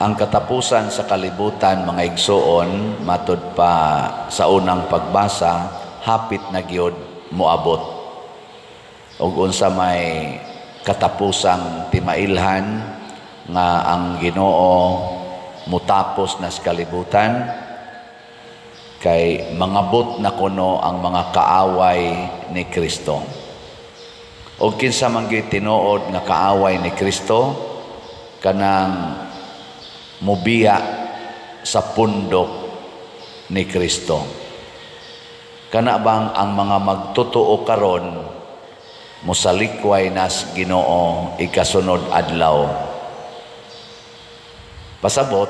Ang katapusan sa kalibutan, mga igsuon, matud pa sa unang pagbasa, hapit na gyud moabot. Ug unsa may katapusang timailhan nga ang Ginoo mutapos na sa kalibutan, kay mangabot na kuno ang mga kaaway ni Kristo. Og kinsa man gyud tinuod nga kaaway ni Kristo? Kanang mubiya sa pundok ni Kristo. Kana bang ang mga magtotoo karon mosalikway nas Ginoo ikasunod adlaw? Pasabot,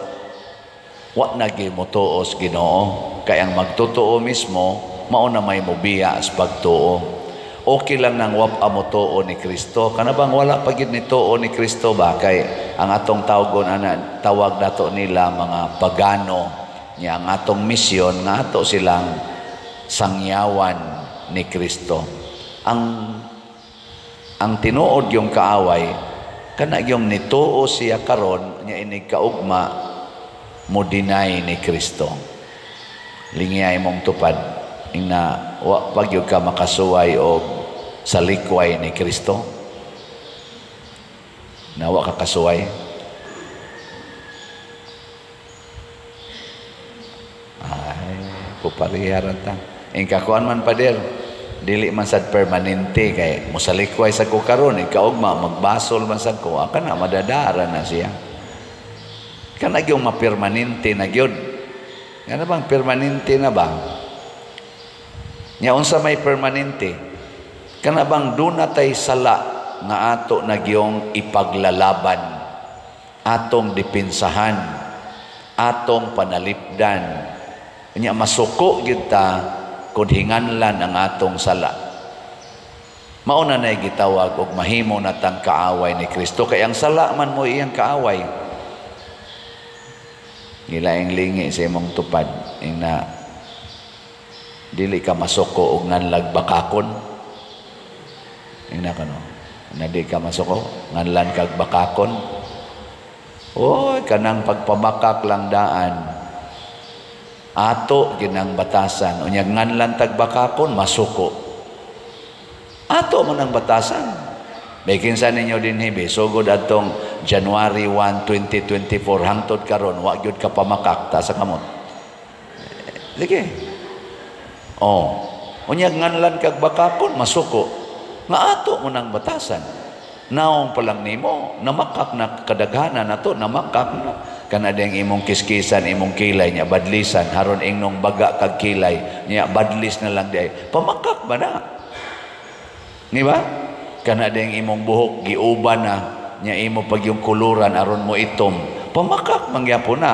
wa na gyud motuo sa Ginoo, kay ang magtotoo mismo mao na may mubiya sa pagtuo. Okay lang nang wa pa motuo ni Kristo. Kana bang wala pa gyud ni tuo ni Kristo ba, kay ang atong tawgon ana, tawag nato nila mga pagano. Nya ang atong misyon nga ato silang sangyawan ni Kristo. Ang tinuod yung kaaway kana yung nituo siya karon nya inig kaugma mo deny ni Kristo. Lingiyay mong tupad ingna wa pa gyud ka makasuway og salikway ni Kristo. Na wa ka kasuway. Ay, pupariharan ta. Ingkakuan man, pader, dili man sad permanente, kay mosalikway sa ko karon ikaugma magbasol man sad ko, kana madadara na siya. Kana gyud mapermanente na gyud. Ngano bang permanente na ba? Nya unsa may permanente? Kana bang duna tay sala nga ato na gyung ipaglalaban, atong depensahan, atong panalipdan. Nya masuko gyud ta kun hinganlan ang atong sala. Mao na nay gitawag og mahimo natang kaaway ni Kristo, kay ang sala man mo iyang kaaway. Gilaing lingi sa imong tupad ingna dili ka masuko og nganlag bakakon. Ingna kano, na di ka masuko nganlan kag bakakon. Oy, kanang pagpamakak lang daan ato ginang batasan. Unya nganlan tag bakakon, masuko. Ato man ang batasan. May kinsa ninyo dinhi be sugod adtong January 1, 2024 hangtod karon wa gyud ka pamakak ta sa kamot. Sige. Oh, unya nganlan kag bakakon, masuko. Nga ato mo nang batasan. Naong pa lang nimo, namakak na kadaghanan nato, namakak na. Kana ding imong kiskisan, imong kilay nya badlisan, haron ingnong baga kag kilay nya badlis na lang di. Pamakak ba na? Di ba? Kana ding imong buhok giuban na nya imo pag yung kuluran aron mo itom. Pamakak mangyapon na.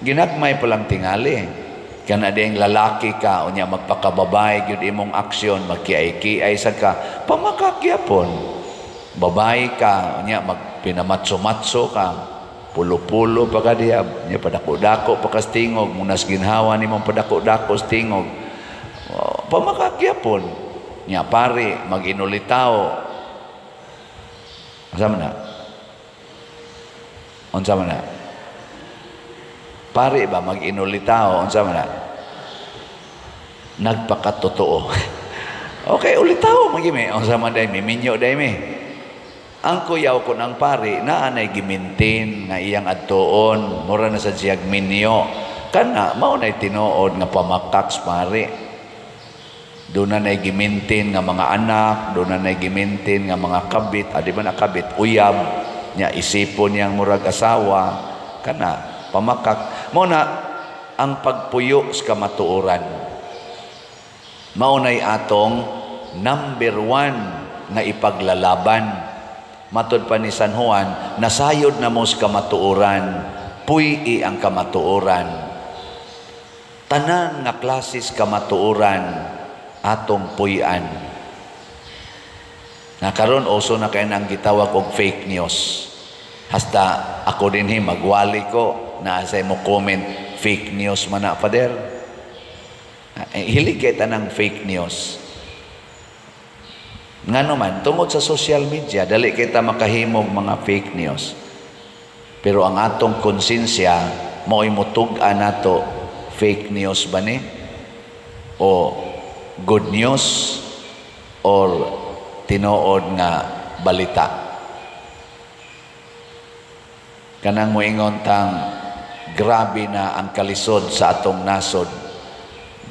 Ginagmay pa lang tingali. Kana ding lalaki ka unya magpakababae gyud imong aksyon, magkiay-kiay sa ka, pamakak gyapon. Babae ka unya magpinamatso-matso ka, pulo-pulo pa ka diya, nya padako-dako pa ka sa tingog, munas ginhawa nimong padako-dako sa tingog. Pamakak gyapon. Nya pare maginulitaw. Unsa man na? Unsa man na? Pare ba mag-inulitaw? Unsa man na? Nagpakatotoo. Okay, ulitaw magimi. Unsa man day miminyo day mi. Ang kuyaw ko ng pare naa nay gimintin nga iyang adtuon, mura na sad siyag minyo. Kana mao nay tinuod nga pamakak sa pare. Doon na nay gimintin nga mga anak, doon na nay gimintin nga mga kabit, di ba na kabit, uyab, nya isipon niyang murag asawa, kana pamakak. Mao na ang pagpuyo sa kamatuoran. Mao nay atong number 1 nga ipaglalaban. Matod pa ni San Juan, nasayod na mo sa kamatuoran, puy-i ang kamatuoran. Tanan nga klases kamatuoran atong puy-an. Na karon uso na kay nang gitawag og fake news. Hasta ako dinhi magwali ko na sa mo comment fake news man na, Father. Hilig kay tanang fake news. Ngano man, tungod sa social media, dali kita makahimog mga fake news. Pero ang atong konsensya mao'y mutug-an nato, fake news ba ni o good news or tinuod nga balita. Kanang moingon tang grabe na ang kalisod sa atong nasod,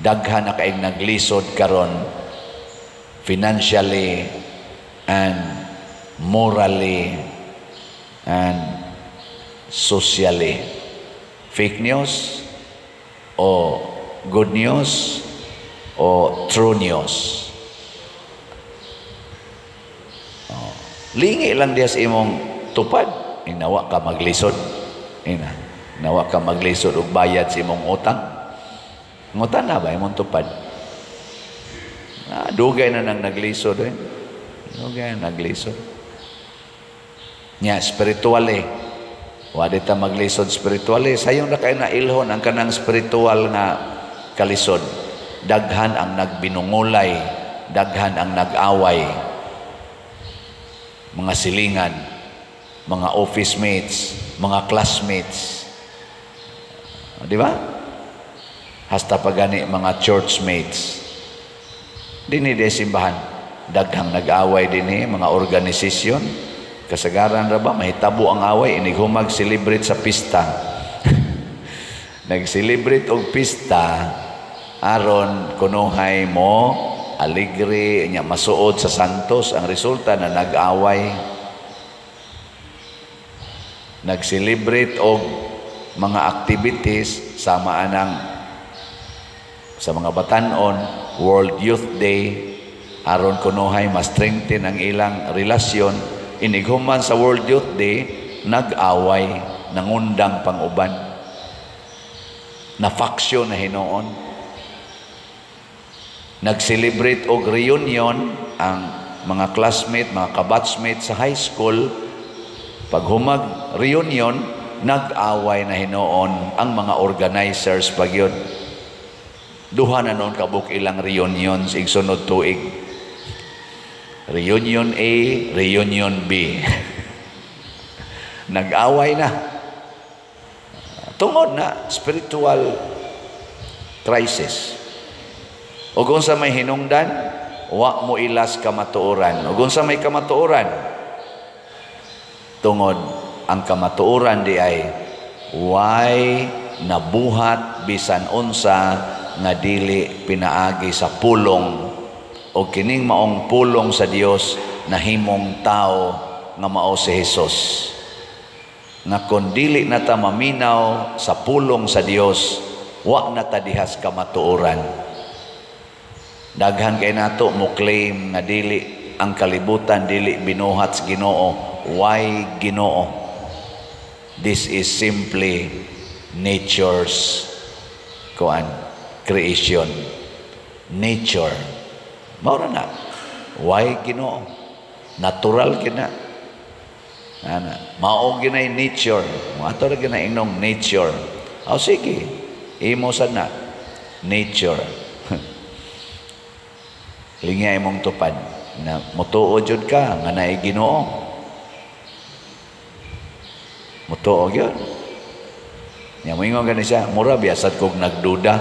daghan na kaayong naglisod karon financially and morally and socially. Fake news o good news o true news? Oh, lingi lang diya sa imong tupad. Inawa ka maglisod. Ina, nawa ka maglisod og bayad sa imong utang. Ngutan na ba imong tupad? Ah, dugay na nang naglisod eh. Dugay na naglisod. Nya spiritually, wa di ta maglisod spiritually. Sayon ra kay na ilhon ang kanang spiritual nga kalisod. Daghan ang nagbinungulay, daghan ang nag-away. Mga silingan, mga office mates, mga classmates. Di ba? Hasta pa gani mga church mates. Dinhi de simbahan, daghang nag-away dinhi, mga organisasyon. Kasagaran ra ba mahitabo ang away inig humag celebrate sa pista. Nag-celebrate og pista aron kunuhay mo aligre nya masuod sa santos, ang resulta na nag-away. Nag-celebrate og mga activities sama anang sa mga batanon, World Youth Day, aron kunuhay mas strengthen ang ilang relasyon. Inighuman sa World Youth Day, nag-away, nangundang pang-uban, na faction na hinuon. Nag-celebrate og reunion ang mga classmate, mga kabatchmate sa high school. Paghumag reunion, nag-away na hinuon ang mga organizers pagyud. Duha na noon kabuk ilang reunions igsunod tuig. Reunion A, Reunion B. Nag-away na. Tungod na spiritual crisis. O kung sa may hinungdan, wa mo ilas kamatuoran. O kung sa may kamatuoran, tungod ang kamatuoran di ay way nabuhat bisan unsa nga dili pinaagi sa pulong, o kining maong pulong sa Dios nahimong tao nga mao si Jesus. Nga kon dili na ta maminaw sa pulong sa Dios, wa na ta dihas kamatuoran. Daghan kay nato mo claim nga dili ang kalibutan dili binuhat sa Ginoo. Why Ginoo? This is simply nature's kuan, creation. Nature. Mao ra na. Why Ginoo? Natural kina. Ana, mao ginay nature. Mo ato ra gina inong nature. Aw sige. Imo sad na nature. Lingya imong tupad na mutuo jud ka nga naay Ginoo. Mutuo gyud. Nya moingon gani siya, mura biya sad kog nagduda.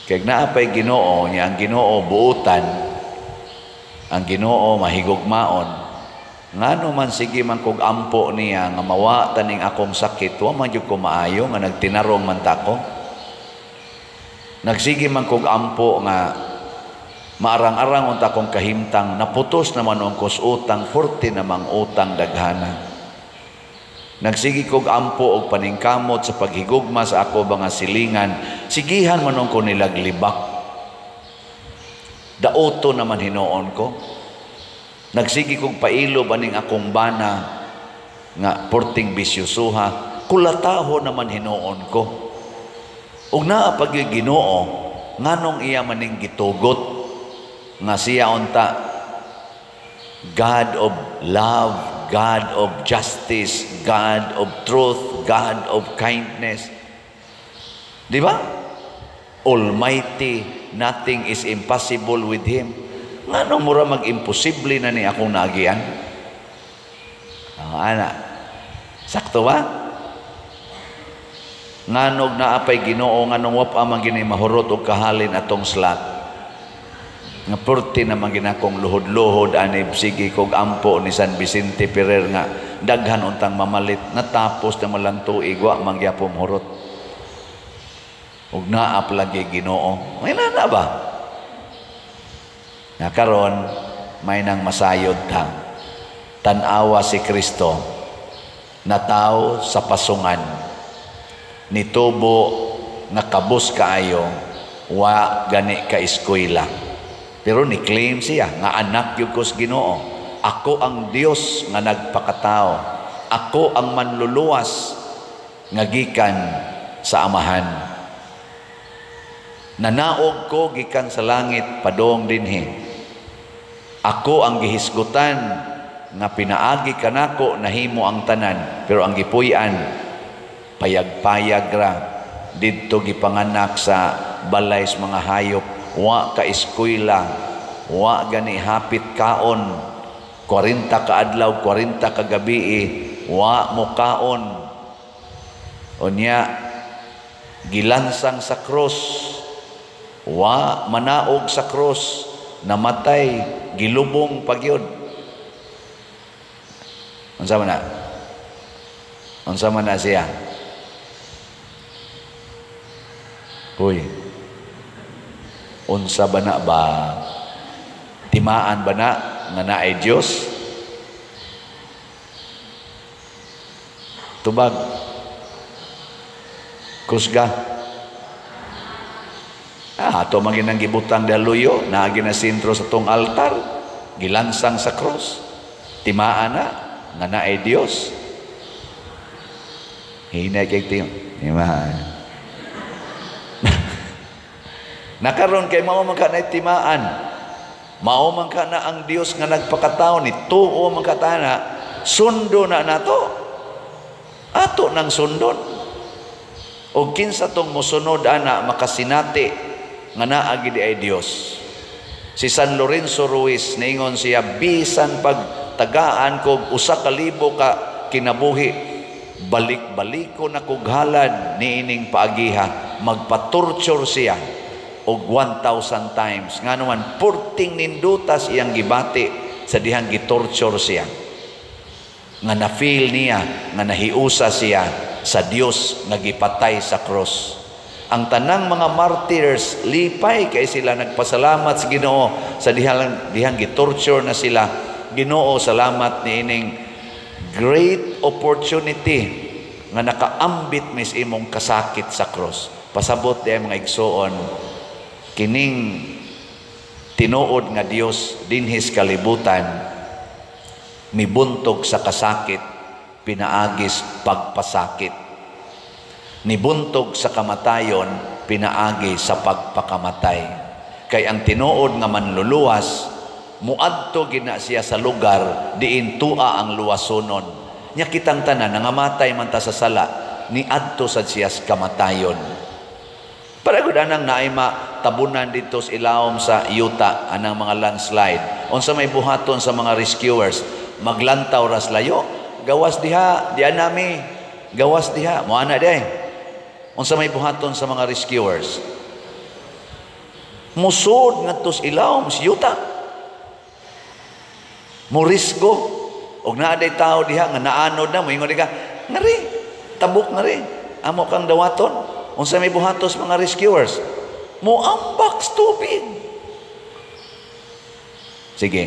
Kay naa pay Ginoo, nya ang Ginoo buutan, ang Ginoo mahigugmaon. Ngano man sige man kog ampo niya nga mawa taning akong sakit, wa man jud ko maayo nga nagtinarong man ta ko. Nagsige man kog ampo nga maarang-arang unta kong kahimtang, naputos naman ang kos utang, forte namang utang daghana. Nagsige kog ampo og paningkamot sa paghigugma sa ako mga silingan, sigihan man ko nilag libak. Daoto naman hinuon ko. Nagsige kog pailob aning akong bana nga porting bisyusuha, kulataho naman hinuon ko. Ug naa pag Ginoo, nganong iya maning gitugot nga siya unta God of love, God of justice, God of truth, God of kindness. Di ba? Almighty, nothing is impossible with Him. Ngano mura mag-imposible na ni akong naagian? Ah, ana. Sakto ba? Nganog naa pay Ginoo, nganong wa pa man gini mahurot og kahalin atong slot? Nga purti naman ginakong luhod-luhod anib, sige kog ampo ni San Vicente Ferrer nga daghan untang mamalit, natapos na malang tuig, wa man gyapon hurot. Ug naa lagi Ginoo. May nana ba? Nga karon may nang masayod ta. Tan-awa si Kristo nataw sa pasungan, nitubo nga kabus kaayo, wa gani ka eskwela. Pero ni-claim siya nga anak gyud ko sa Ginoo. Ako ang Dios nga nagpakatao. Ako ang manluluwas nga gikan sa Amahan. Nanaog ko gikan sa langit padong dinhi. Ako ang gihisgutan nga pinaagi kanako nahimo ang tanan, pero ang gipuy-an payag-payag ra didto gipanganak sa balay sa mga hayop, wa ka eskwela, wa gani hapit kaon, 40 ka adlaw, 40 ka gabi, wa mo kaon. Unya gilansang sa krus, wa manaog sa krus, namatay, gilubong pagyud. Unsa man na? Unsa man na siya? Hoy. Unsa ba na ba? Timaan ba na nga naay Dios? Tubag. Kusga. Ato man ginang gibutang daluyo, naagi na sentro sa tong altar, gilansang sa krus. Timaan na nga naay Dios. Hinay kay timaan. Nakaron kay mao man ka na timaan. Mao man ka na ang Dios nga nagpakatao ni tuo man ka tana, sundo na nato. Ato nang sundon. Og kinsa tong mosunod ana makasinati nga naa gid ay Dios. Si San Lorenzo Ruiz niingon siya, bisan pag tagaan kog 1,000 ka kinabuhi, balik-baliko na kog halad niining paagiha. Magpatorture siya og 1,000 times. Nga naman, purting nindutas iyang gibati sa dihang gitorture siya. Nga na-feel niya, nga nahiusa siya sa Dios nga gipatay sa cross. Ang tanang mga martyrs, lipay kay sila, nagpasalamat sa Ginoo sa dihang gitorture na sila. Ginoo, salamat niining great opportunity nga nakaambit mis imong kasakit sa cross. Pasabot di ay mga igsoon, kining tinuod nga Dios dinhis kalibutan mibuntog sa kasakit pinaagis pagpasakit, nibuntog sa kamatayon pinaagi sa pagpakamatay. Kay ang tinuod nga manluluwas muadto gina siya sa lugar diin tua ang luwasonon. Nya kitang tanan nangamatay man ta sa sala, niadto sad siya sa kamatayon. Para gud anang naay matabunan dito sa ilawom sa yuta anang mga landslide. Unsa may buhaton sa mga rescuers? Maglantaw ras layo, gawas diha, diha nami, gawas diha, mo ana di. Unsa may buhaton sa mga rescuers? Musod ngadto sa ilawom sa yuta. Morisgo og naa day tawo diha nga naanod na, moingon ka, ngari, tabok ngari, amo kang dawaton. Unsa may buhatos mga rescuers? Moambak sa tubig. Sige,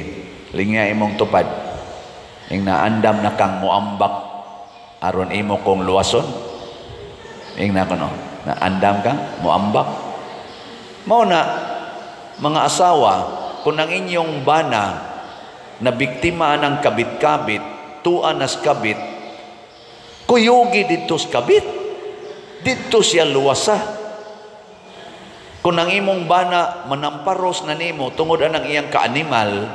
lingya imong tupad. Ing naandam na kang moambak aron imo kong luwason. Ing na kuno, naandam ka moambak. Mao na mga asawa, kung ang inyong bana na biktima ng kabit-kabit, tuan nas kabit, kuyugi didto sa kabit, didto siya luwasa. Kung ang imong bana manamparos na nimo tungod anang iyang kaanimal,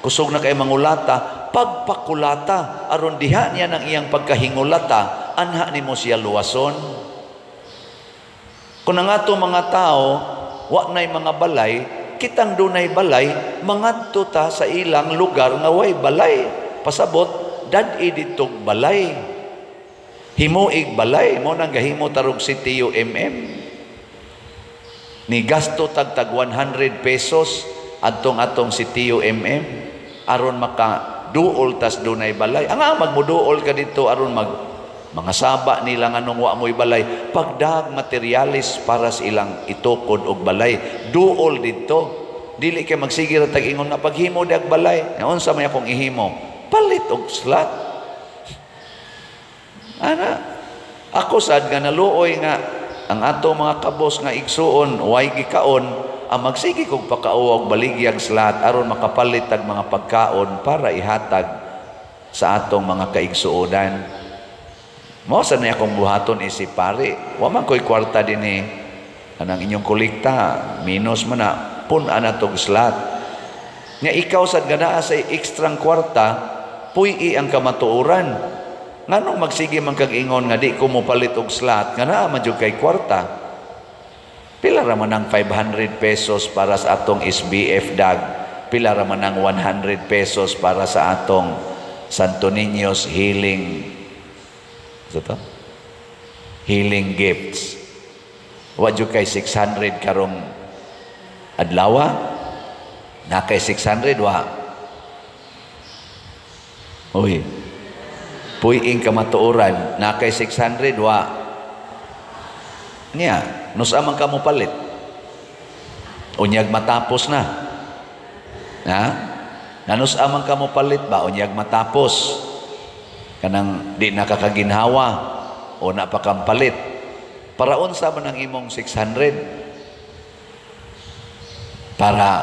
kusog na kay mangulata, pagpakulata aron diha niya ng iyang pagkahingulata, anha nimo siya luwason. Kung ang ato mga tao wa nay mga balay, kitang dunay balay, mangadto ta sa ilang lugar nga way balay. Pasabot, dad-i ditog balay. Himuig balay mo nang gahimo tarog si TUMM. Ni gasto tagtag 100 pesos adtong atong si TUMM aron maka duol tas dunay balay. Ang magmuduol ka dito aron mag mga saba nila nganong wa mo'y balay, pagdag materialis para sa ilang itukod og balay. Duol dito. Dili kay magsige ra tag ingon nga paghimo dag balay. Unsa may akong ihimo? Palit og slot. Ana, ako sad nga naluoy nga ang ato mga kabos nga igsuon way gikaon, ang magsige kog pakauwa og baligyag slot aron makapalit tag mga pagkaon para ihatag sa atong mga kaigsuonan. Mao sa na akong buhaton isip pare. Wa man ko'y kwarta dinhi. Anang inyong kolekta, minus man na, pun-an na tog slot. Nga ikaw sad nga naa sa ekstrang kwarta, puy-i ang kamatuoran. Nganong magsige man kag ingon nga di ko mopalit og slot, nga naa man jud kay kwarta? Pila ra man ang 500 pesos para sa atong SBF dag? Pila ra man ang 100 pesos para sa atong Santo Niño's Healing, sa to? Healing Gifts. Wa jud kay 600 karong adlawa? Na kay 600 wa? Uy. Puy-ing kamatuoran, na kay 600 wa? Niya, nusa man ka mo palit? Unyag matapos na. Ha? Nanusa man ka mo palit ba? Unyag matapos. Kanang di nakakaginhawa o napakampalit. Para unsa man ang imong 600? Para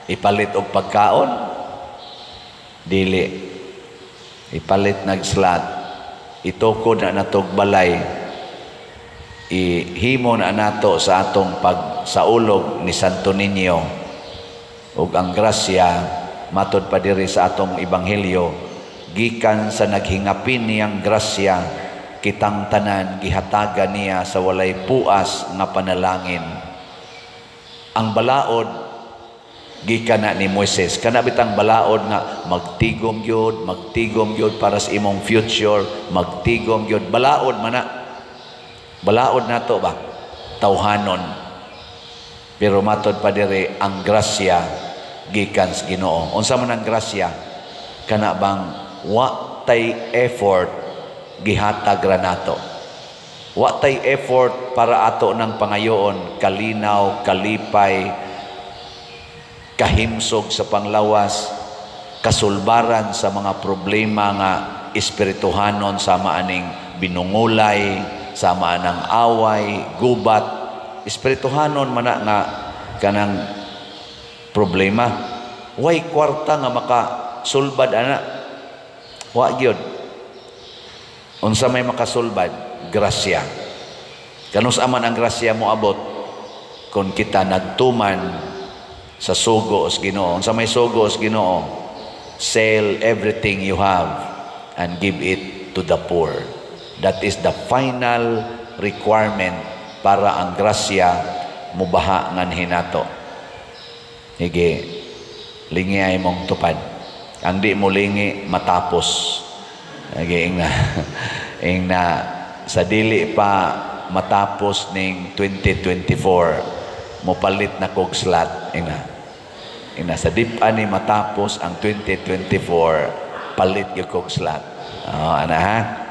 ipalit og pagkaon? Dili. Ipalit nag slot. Itukod na natog balay. Ihimo na nato sa atong pagsaulog ni Santo Niño. Ug ang grasya matod pa diri sa atong ebanghelyo, gikan sa naghingapin niyang grasya, kitang tanan gihatagan niya sa walay puas nga panalangin. Ang balaod gikan na ni Moises. Kana bitang balaod nga magtigom gyud, magtigom gyud para sa imong future, magtigom gyud, balaod man na. Balaod nato ba? Tawhanon. Pero matod pa diri, ang grasya gikan sa Ginoo. Unsa man ang grasya? Kana bang wa tay effort, gihatag ra nato. Wa tay effort para ato ng pangayoon kalinaw, kalipay, kahimsog sa panglawas, kasulbaran sa mga problema nga espirituhanon sama aning binungulay, sama anang away, gubat, espirituhanon man na nga kanang problema. Way kwarta nga makasulbad ana. Wa gyud. Unsa may makasulbad? Grasya. Kanus man ang grasya mo abot? Kung kita nagtuman sa sugo sa Ginoo. Unsa may sugo sa Ginoo? Sell everything you have and give it to the poor. That is the final requirement para ang grasya mubaha nganhi nato. Hige, lingi ay mong tupad. Ang di mo lingi, matapos. Hige, ingna, ingna, sa dili pa matapos ning 2024, mopalit na kog slot. Ingna, ingna, sa di pa ni matapos ang 2024, palit gyud kog slot. Oh, ana ha?